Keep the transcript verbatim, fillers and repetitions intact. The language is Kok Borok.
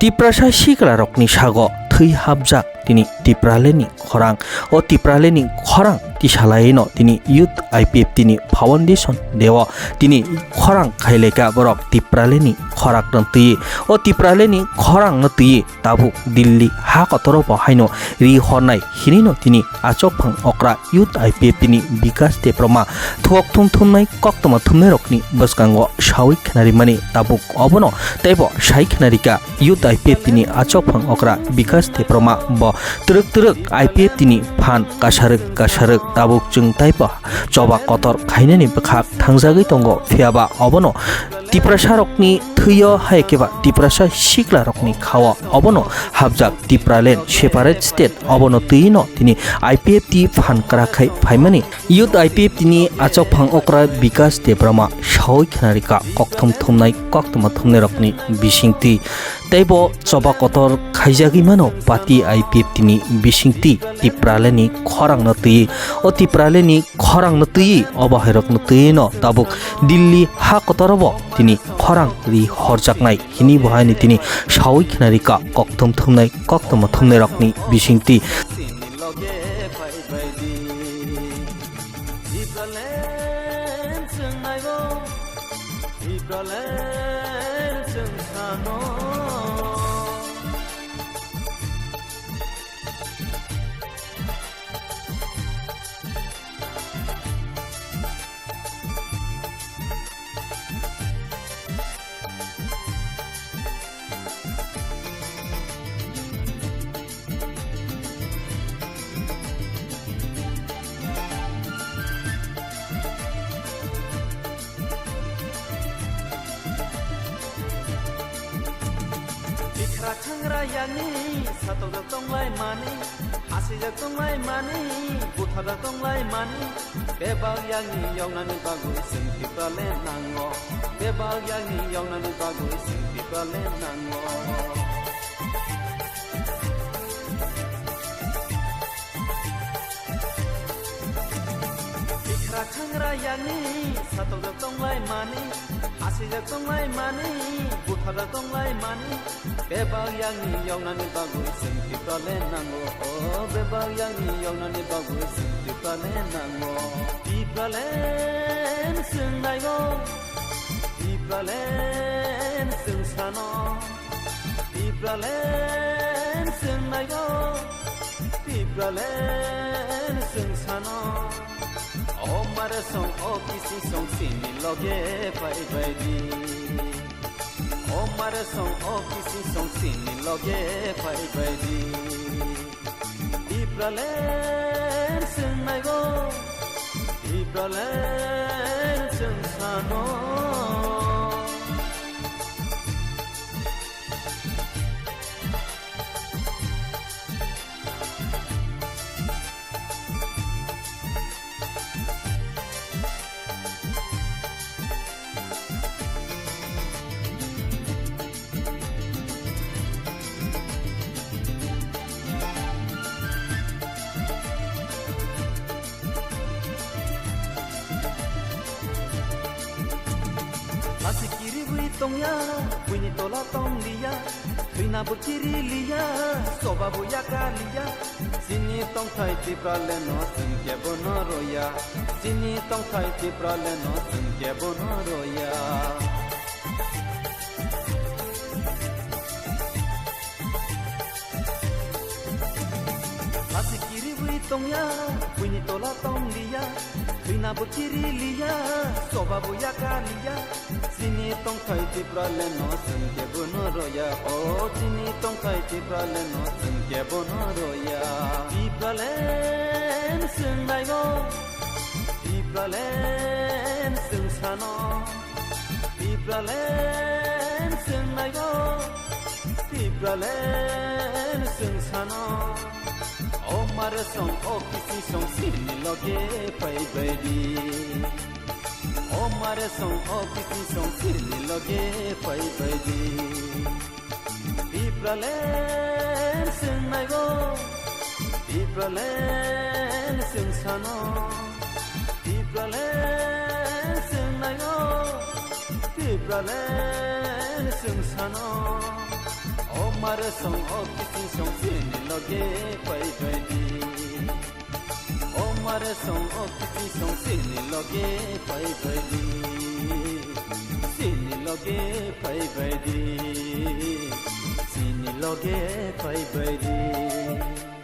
Tiprasa siklarokni sago thwi hapjak tini Tipralandni khorang. O Tipralandni khorang tisalaino tini Youth I P F T ni Foundation Day o tini khorang khaileka borok Tipralandni khorangno twi. O Tipralandni khorangno twi tabuk Delhi ha kotoro bo haino ri hornai hinino tini achokphang okra Youth I P F T ni Bikas Debbarma thuok thum thumnai koktwma thumnairokni bwskango sawi khnarimani tabuk obono teibo sai khnarika Youth I P F T ni achokphang okra Bikas Debbarma bo twrwk twrwk I P F T ni phan kasarwk kasarwk tabuk chwng taibo choba kotor khainani bwkhak thangjagwi tongo, phiyaba obono Tiprasarokni thwio hai khe ba Tiprasa siklarokni khao obono hapjak Tipraland separate state obono twino tini I P F T phan kwrak khai phaimani Youth I P F T ni achokphang okra Bikas Debbarma sawi khnarika kokthum thumnai koktwma thumnairokni bisingtwi. Teibo choba kotor khaijagwi mano party I P F T ni bisingtwi Tipralandni khorangno twi. O Tipralandni khorangno twi, o bahairokno twino tabuk Delhi ha kotorobo tini khorang ri horjaknai hini bo haini tini sawi khnarika kokthum thumnai koktwma thumnairokni bisingtwi. Bikra thangra yani, satokjak tonglai mani, hasijak tonglai mani, butharjak tonglai mani, bebak yani yoknani bagwi chwng Tipraland nango, bebak yani yoknani bagwi chwng Tipraland nango. Bikra thangra yani, satokjak tonglai mani, hasijak tonglai mani, butharjak tonglai mani, bebak yani yoknani bagwi chwng Tipraland nango, o bebak yani yoknani bagwi chwng Tipraland nango. Tipraland chwng naigo, Tipraland chwng sano. Tipraland chwng naigo, Tipraland chwng sano. O mare song, o kisi song, chini loge phai bai di. O mare song, o kisi song, chini loge phai bai di. Tipraland chwng naigo, Tipraland chwng sano. Lasi kiriwi tongya, buini tola tongliya, thwina bo kiri liya, soba bo yaka liya. Chini tongthai Tipraland no chwng kebo no roya. Chini tongthai Tipraland no chwng kebo no roya. Lasi kiriwi tongya, buini tola tongliya, thwina bo kiri liya, soba bo yaka liya. Chini tongthai Tipraland no chwng kebo no roya, o chini tongthai Tipraland no chwng kebo no roya. Tipraland chwng naigo, Tipraland chwng sano. Tipraland chwng naigo, Tipraland chwng sano. O mare song, o kisi song, chini loge phai bai di. O mare song, o kisi song, chini loge phai bai di. Tipraland chwng naigo, Tipraland chwng sano. Tipraland chwng naigo, Tipraland chwng sano. O Mare song o kiching song chini loge phai bai di. O mare song o kiching song chini loge phai bai di. Chini loge phai bai di. Chini loge phai bai di.